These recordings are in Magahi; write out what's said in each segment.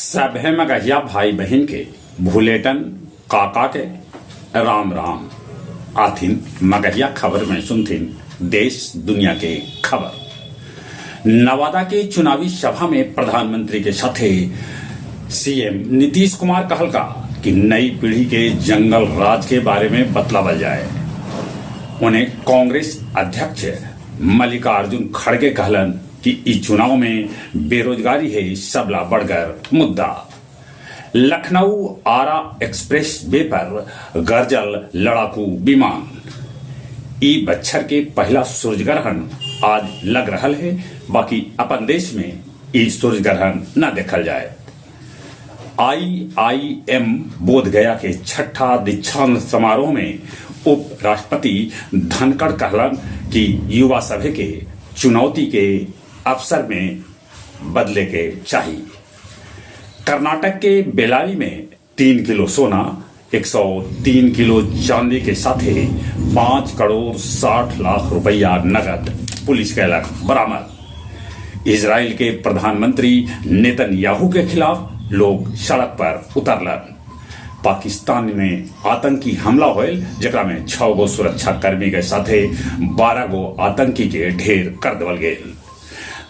सभे मगहिया भाई बहिन के भुलेटन काका के राम राम। आथिन मगहिया खबर में सुनथिन देश दुनिया के खबर। नवादा के चुनावी सभा में प्रधानमंत्री के साथे सीएम नीतीश कुमार कहलका कि नई पीढ़ी के जंगल राज के बारे में बतलावल जाए। उन्हें कांग्रेस अध्यक्ष मल्लिकार्जुन खड़गे कहलन कि ई चुनाव में बेरोजगारी है सबला बढ़गर मुद्दा। लखनऊ आरा एक्सप्रेस वे पर गरजल लड़ाकू विमान। ई बच्छर के पहला सूर्य ग्रहण आज लग रहल है, बाकी अपन देश में ई सूर्य ग्रहण न देखल जाए। आईआईएम बोधगया के छठा दीक्षांत समारोह में उप राष्ट्रपति धनखड़ कहलन कि युवा सभे के चुनौती के अवसर में बदले के चाहिए। कर्नाटक के बेलारी में 3 किलो सोना, 103 किलो चांदी के साथे 5 करोड़ 60 लाख रुपया नगद पुलिस कैलक बरामद। इजराइल के प्रधानमंत्री नेतन्याहू के खिलाफ लोग सड़क पर उतरलन। पाकिस्तान में आतंकी हमला होयल, जेकरा में 6 गो सुरक्षा कर्मी के साथे 12 गो आतंकी के ढेर कर देवल गेल।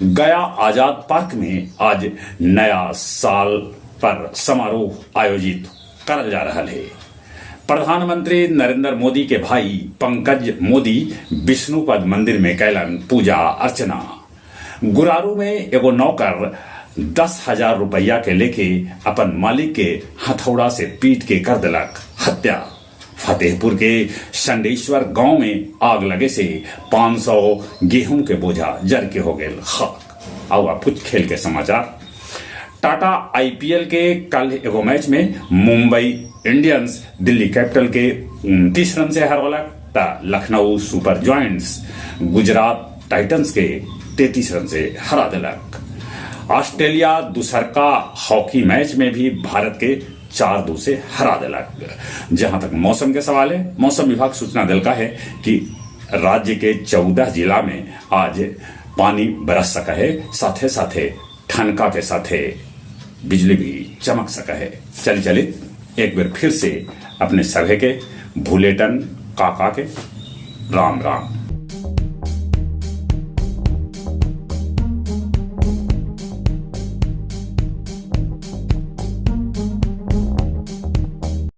गया आजाद पार्क में आज नया साल पर समारोह आयोजित करल जा रहा है। प्रधानमंत्री नरेंद्र मोदी के भाई पंकज मोदी विष्णुपद मंदिर में कैलन पूजा अर्चना। गुरारू में एगो नौकर 10,000 रुपया के लेके अपन मालिक के हथौड़ा से पीट के कर दिलक हत्या। फतेहपुर के संडेश्वर गांव में आग लगे से 500 गेहूं के बोझा जर के हो गए खाक। आओ अब कुछ खेल के समाचार। टाटा आईपीएल के कल एगो मैच में मुंबई इंडियंस दिल्ली कैपिटल के 29 रन से हरौलक त Lucknow super giants Gujarat Titans के 33 रन से हरा दिलक। ऑस्ट्रेलिया दूसरका हॉकी मैच में भी भारत के 4-2 से हरा दिलक। जहां तक मौसम के सवाल है, मौसम विभाग सूचना दिलका है कि राज्य के 14 जिला में आज पानी बरस सका है, साथे साथे ठनका के साथे बिजली भी चमक सका है। चली चली एक बार फिर से अपने सभे के भूलेटन काका के राम राम।